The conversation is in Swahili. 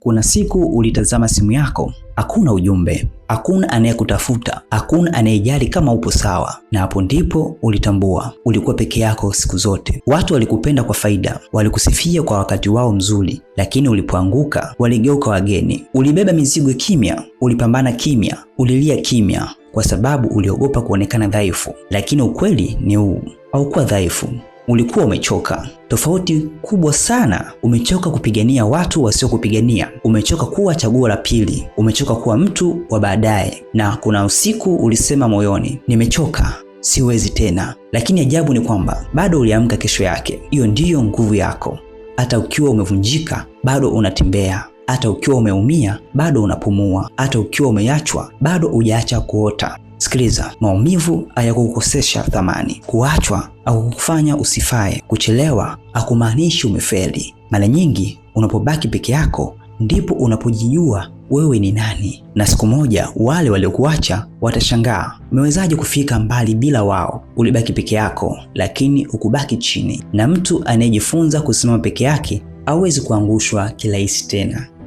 Kuna siku ulitazama simu yako, hakuna ujumbe, hakuna anayekutafuta, hakuna anayejali kama upo sawa. Na hapo ndipo ulitambua ulikuwa peke yako siku zote. Watu walikupenda kwa faida, walikusifia kwa wakati wao mzuri, lakini ulipoanguka waligeuka wageni. Ulibeba mizigo kimya, ulipambana kimya, ulilia kimya, kwa sababu uliogopa kuonekana dhaifu. Lakini ukweli ni huu, haukuwa dhaifu, ulikuwa umechoka. Tofauti kubwa sana. Umechoka kupigania watu wasiokupigania, umechoka kuwa chaguo la pili, umechoka kuwa mtu wa baadaye. Na kuna usiku ulisema moyoni, nimechoka, siwezi tena. Lakini ajabu ni kwamba bado uliamka kesho yake. Hiyo ndiyo nguvu yako. Hata ukiwa umevunjika, bado unatembea. Hata ukiwa umeumia, bado unapumua. Hata ukiwa umeachwa, bado hujaacha kuota. Sikiliza, maumivu hayakukukosesha thamani. Kuachwa hakukufanya usifae. Kuchelewa hakumaanishi umefeli. Mara nyingi unapobaki peke yako ndipo unapojijua wewe ni nani, na siku moja wale waliokuacha watashangaa, umewezaje kufika mbali bila wao? Ulibaki peke yako, lakini hukubaki chini. Na mtu anayejifunza kusimama peke yake hawezi kuangushwa kirahisi tena.